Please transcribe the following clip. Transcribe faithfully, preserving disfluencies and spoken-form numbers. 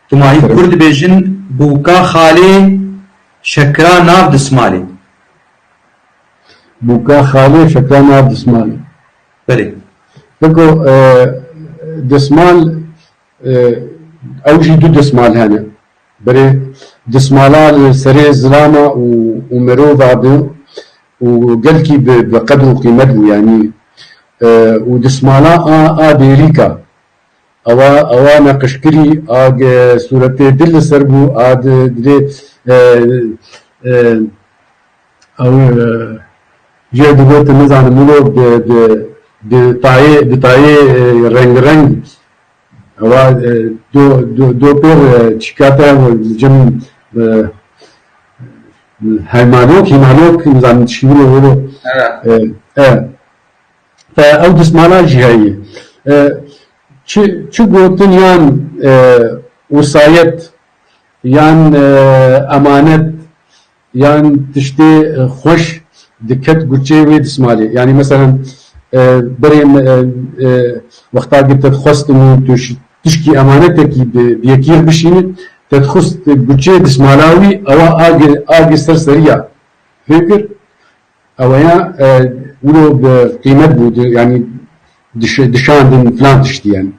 Tumayî Kurd dibêjin, bûka xalê şekra nav dismalê. Bûka xalê şekra nav dismalê. Belê. Biko, e, dismal, e, ew jî du dismal hene. Berê dismala li serê zilama û, û mirova bû û gelkî bi, bi qedr û qîmet bû, yanî, e, û dismala a, a dêrîka. Ewa, ewa neqişkirî, a ge sûretê dil li ser bû, a di, dilê, e, e, ew, e, jê digotin, nizanim wilo bi, bi, bi tayê, bi tayê, e, reng reng. Ewa, e, do, do, do pêr, e, çîkate cem, e, heymanok, hîmanok, nizanim tişkî wilo, wilo. Evet. E, e. E, ew dismala jî heye. E, çi, çi gotin yan, e, wesayet, yan, e, emanet, yan tiştê, e, xweş diket guçê wê dismalê. Yanî, meselen, e, berê me, e, e, wexta ki te dixwestin û tu ş-, tişkî emanetekî bi, bi yekî re bişînî, te dixwest guçê dismala wî, ewa agi, agi ser seriya. Pê kir? Eweya, e, wilo bi qîmet bû, di, yanî diş-, dişandin filan tiştî, yanî.